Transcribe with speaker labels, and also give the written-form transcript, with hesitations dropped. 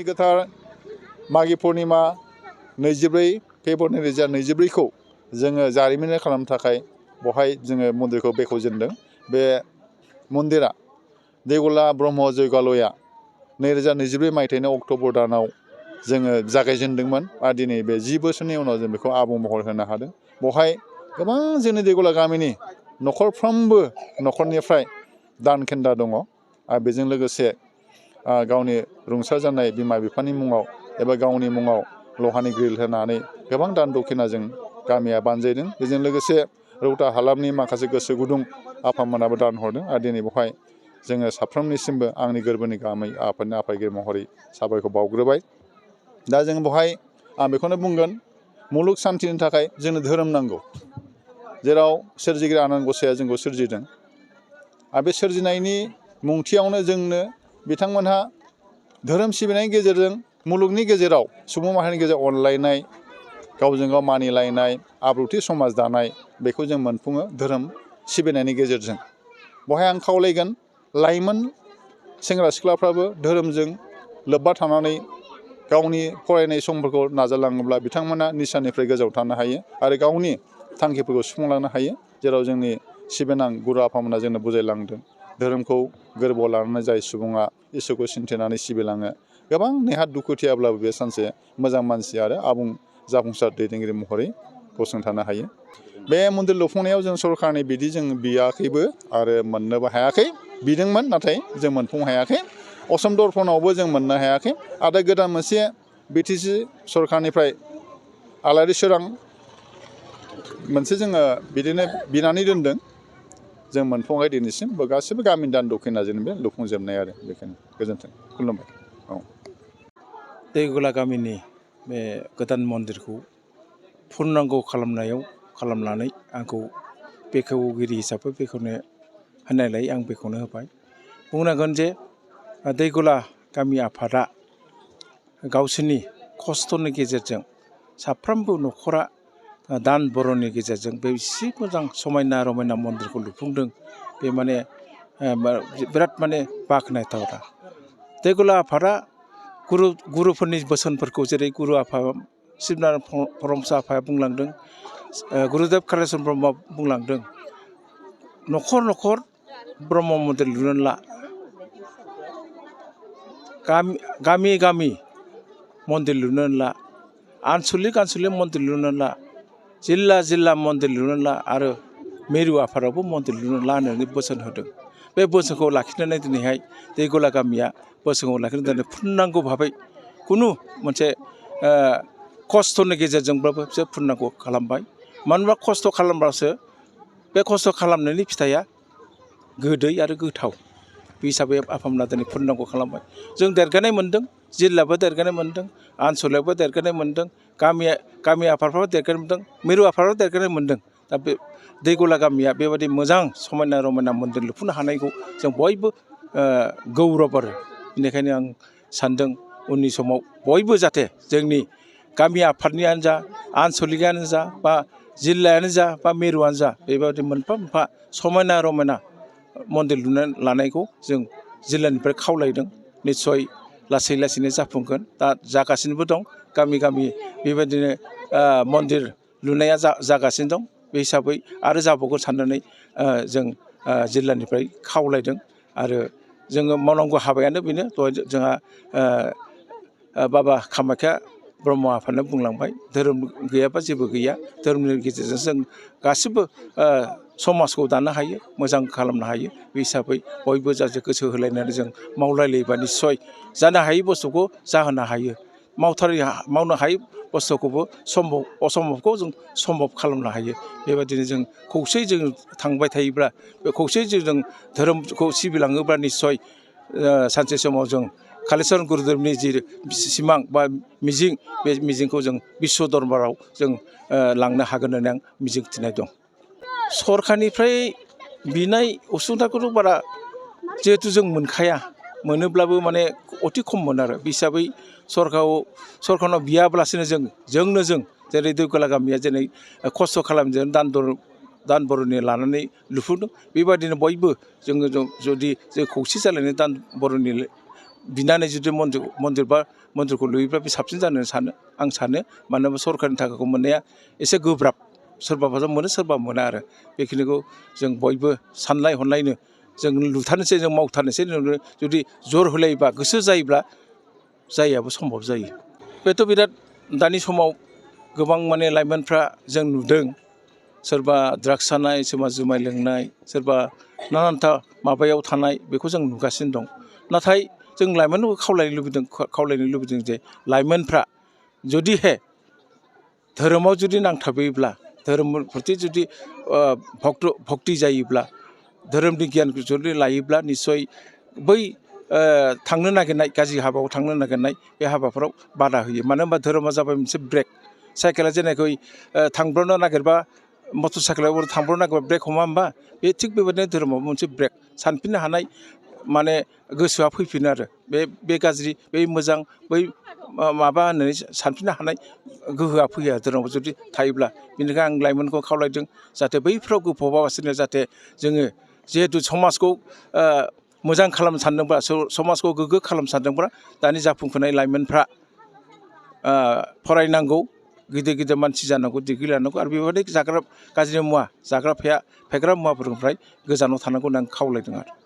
Speaker 1: गोथार मागि पुर्णिमा 24 फेब्रुवारि 2024खौ जोङो जारिमिनारि खालामनो थाखाय बहाय जोङो मन्दिरखौ बेखेवजेनदों। बे मन्दिरा देगला ब्रह्म जयगालया 2024 मायथाइनि अक्ट'बर दानाव जोङो जागायजेनदोंमोन आरो दिनै बे 10 बोसोरनि उनाव जों बेखौ आबुं महर होनो हादों। बहाय गोबां जोंनि देगला गामिनि न'खरफ्रोमबो न'खरनिफ्राय दान खेन्दा दङ आरो बेजों लोगोसे गावनि रुंसार जानाय बिमा बिफानि मुङाव एबा गावनि मुङाव लहानि ग्रिल होनानै गोबां दान दक्षिणा जों गामिया बानजायदों। बेजों लोगोसे रौता हालामनि माखासे गोसो गुदुं आफामोनाबो दान हरदों आरो दिनै बेवहाय जोङो साफ्रोमनिसिमबो आंनि गोरबोनि गाहामै आफादनि आफागिरि महरै साबायखर बावग्रोबाय। दा जों बेवहाय आं बेखौनो बुंगोन मुलुग सान्थिनि थाखाय जोंनो धोरोम नांगौ। जेराव सोरजिगिरि आनान गसाइया जोंखौ सोरजिदों आरो बे सोरजिनायनि मुंथियावनो जोंनो बिथांमोनहा धोरोम सिबिनायनि गेजेरजों मुलुगनि गेजेराव सुबुं माहारिनि गेजेराव अनलायनाय गावजों गाव मानिलायनाय आब्रुथि समाज दानाय बेखौ जों मोनफुङो धोरोम सिबिनायनि गेजेरजों। बेवहाय आं खावलायगोन लाइमोन सेंग्रा सिख्लाफ्राबो धोरोमजों लोब्बा थानानै गावनि फरायनाय समफोरखौ नाजालाङोब्ला बिथांमोना निसानिफ्राय गोजानाव थानो हायो आरो गावनि थांखिफोरखौ सुफुंलांनो हायो। जेराव जोंनि सिबिनां गुरु आफामोना जोंनो बुजायलांदों धोरोमखौ गोरबोआव लानानै जाय सुबुङा इसोरखौ सिन्थिनानै सिबिलाङो गोबां नेहाथ दुखुथियाब्लाबो बे सानसे मोजां मानसि आरो आबुं जाफुंसार दैदेनगिरि महरै गसंथानो हायो। बे मन्दिर लुफुंनायाव जों सरकारनि बिदि जों बियाखैबो आरो मोननोबो हायाखै। बिदोंमोन नाथाय जों मोनफुंनो हायाखै। असम दर्पणावबो जों मोननो हायाखै आरो गोदान मोनसे BTC सरकारनिफ्राय आलारि सोरां मोनसे जोङो बिदिनो बिनानै दोनदों। जों मोनफुङाखै दिनैसिम गासिबो गामिनि दान दक्षिणाजों बे लुफुंजोबनाय आरो बेखायनो गोजोन्थों खुलुमबाय। औ
Speaker 2: देगला गामिनि बे गोदान मन्दिरखौ पुर्नांग खालामनानै आंखौ बेखेवगिरि हिसाबै बेखेवनो होनायलाय आं बेखौनो होबाय। बुंनांगोन जे देगला गामि आफादा गावसोरनि खस्थ'नि गेजेरजों साफ्रोमबो न'खरा दान बर'नि गेजेरजों बे एसे मोजां समायना रमायना मन्दिरखौ लुफुंदों। बे माने बिराद माने बाख्नायथाव। देगला आफादा गुरुफोरनि बोसोनफोरखौ जेरै गुरु आफा शिबनारायण परमहंस आफाया बुंलांदों, गुरुदेब कालिचरन ब्रह्मआ बुंलांदों न'खर न'खर ब्रह्म मन्दिर लुनानै ला, गामि गामि मन्दिर लुनानै ला, आनसलिक मन्दिर लुनानै ला, जिल्ला मन्दिर लुनानै ला आरो मिरु आफादावबो मन्दिर लुनानै ला होननानै बोसोन होदों। बे बोसोनखौ लाखिनानै दिनैहाय देगला गामिया बोसोनखौ लाखिनानै दिनै पुर्नांग भाबै खुनु मोनसे खस्थ'नि गेजेरजोंब्लाबो बिसोर पुर्नांग खालामबाय। मानो होनबा खस्थ' खालामब्लासो बे खस्थ' खालामनायनि फिथाइया गोदै आरो गोथाव। बे हिसाबै आफामोना दिनै पुर्नांग खालामबाय। जों देरगानाय मोन्दों, जिल्लायाबो देरगानाय मोन्दों, आनसलिकबो देरगानाय मोन्दों, गामि आफादफ्राबो देरगानाय मोन्दों, मिरु आफादफ्राबो देरगानाय मोन्दों। दा बे देगला गामिया बेबायदि मोजां समायना रमायना मन्दिर लुफुंनो हानायखौ जों बयबो गौरब आरो। बेनिखायनो आं सान्दों उननि समाव बयबो जाहाथे जोंनि गामि आफादनियानो जा, आनसलिकआनो जा, बा जिल्लायानो जा, बा मिरुआनो जा बेबायदि मोनफा मोनफा समायना रमायना मन्दिर लुनानै लानायखौ जों जिल्लानिफ्राय खावलायदों। निस्सय लासै लासैनो जाफुंगोन। दा जागासिनोबो दं। गामि गामि बेबायदिनो मन्दिर लुनाया जागासिनो दं। बे हिसाबै आरो जाबावगोन साननानै जों जिल्लानिफ्राय खावलायदों आरो जोङो मावनांगौ हाबायानो बेनो। दहाय जोंहा बाबा कामाख्या ब्रह्म आफानो बुंलांबाय धोरोम गैयाबा जेबो गैया। धोरोमनि गेजेरजों जों गासिबो समाजखौ दानो हायो, मोजां खालामनो हायो। बे हिसाबै बयबो जाहाथे गोसो होलायनानै जों मावलायलायोबा निस्सय जानो हायै बुस्थुखौ जाहोनो हायो। मावनो हायै बुस्थुखौबो असम्भबखौ जों सम्भब खालामनो हायो। बेबायदिनो जों खौसेयै जों थांबाय थायोब्ला, बे खौसेयै जों धोरोमखौ सिबिलाङोब्ला निस्सय सानसे समाव जों कालिचरन गुरुदेबनि जि सिमां बा मिजिं, बे मिजिंखौ जों बिश्व दरबाराव जों लांनो हागोन होननानै आं मिजिं थिनाय दं। सरकारनिफ्राय बिनाय असुंथाइखौथ' बारा जिहेथु जों मोनखाया, मोनोब्लाबो माने अति खममोन आरो। बे हिसाबै सरकारनाव बियाब्लासिनो जोंनो जेरै देगला गामिया जेरै खस्थ' खालामदों दान बर'नि लानानै लुफुंदों। बेबायदिनो बयबो जोङो जुदि जों खौसे जालायनानै दान बर'नि बिनानै जुदि मन्दिरखौ लुयोब्ला बे साबसिन जानो सानो आं सानो मानो होनबा सरकारनि थाखाखौ मोननाया एसे गोब्राब सोरबा मोनो सोरबा मोना आरो बेखिनिखौ जों बयबो सानलाय हनलायनो जों लुथारनोसै जों मावथारनोसै जुदि जर होलायोबा गोसो जायोब्ला जायआबो सम्भब जायो बेथ' बिराद दानि समाव गोबां माने लाइमोनफ्रा जों नुदों सोरबा ड्राग्स जानाय सोरबा जुमाय लोंनाय सोरबा नानानथा माबायाव थानाय बेखौ जों नुगासिनो दं नाथाय जों लाइमोनफोरखौ खावलायनो लुबैदों जे लाइमोनफ्रा जुदिहे धोरोमाव जुदि नांथाबोयोब्ला धोरोम प्रति जुदि भक्ति जायोब्ला धोरोमनि गियानखौ जुदि लायोब्ला निस्सय बै थांनो नागिरनाय गाज्रि हाबायाव थांनो नागिरनाय बे हाबाफोराव बादा होयो मानो होनबा धोरोमा जाबाय मोनसे ब्रेक साइकेला जेनेखै थांब्रनो नागिरबा मटर साइकेलाव थांब्रनो नागिरबा ब्रेक हमा होमबा बे थिग बेबायदिनो धोरोमाव मोनसे ब्रेक सानफिननो हानाय माने गोसोआ फैफिनो आरो बे गाज्रि बै मोजां बै माबा होननानै सानफिननो हानाय गोहोआ फैया धोरोमाव जुदि थायोब्ला बेनिखायनो आं लाइमोनखौ खावलायदों जाहाथे बैफ्राव गोफबालासिनो जाहाथे जोङो जिहेथु समाजखौ मोजां खालामनो सानदोंब्ला समाजखौ गोग्गो खालामनो सानदोंब्ला दानि जाफुंफुनाय लाइमोनफ्रा फरायनांगौ गिदिर गिदिर मानसि जानांगौ डिग्रि लानांगौ आरो बेबायदि गाज्रि मुवा फेग्रा मुवाफोरनिफ्राय गोजानाव थानांगौ होनना आं खावलायदों आरो